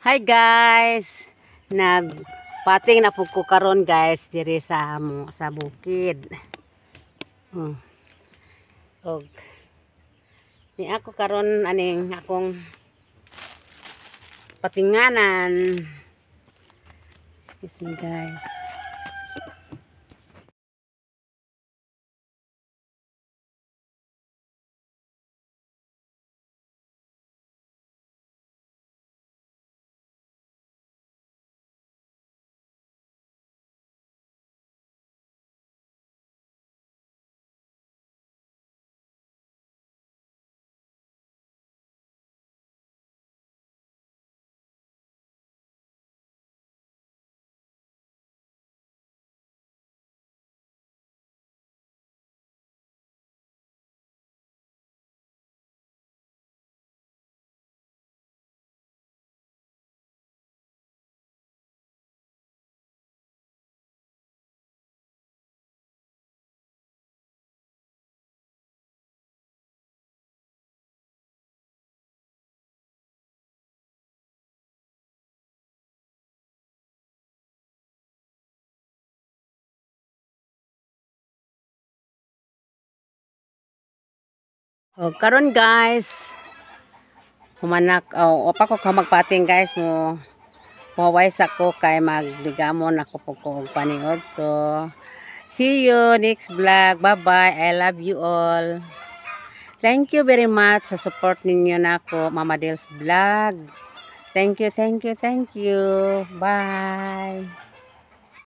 Hi guys. Nagpating na pud ko karon, guys, diri sa amo sa bukid. Og ni ako karon aning akong patinganan. Excuse me, guys. O karon guys, humanak oh, opa ko ka magpating, guys, mo muway sa ko kay magdigamon ako po ko og paniod to. See you next vlog. Bye bye. I love you all. Thank you very much sa support ninyo nako, Mama Dels Vlog. Thank you, thank you, thank you. Bye.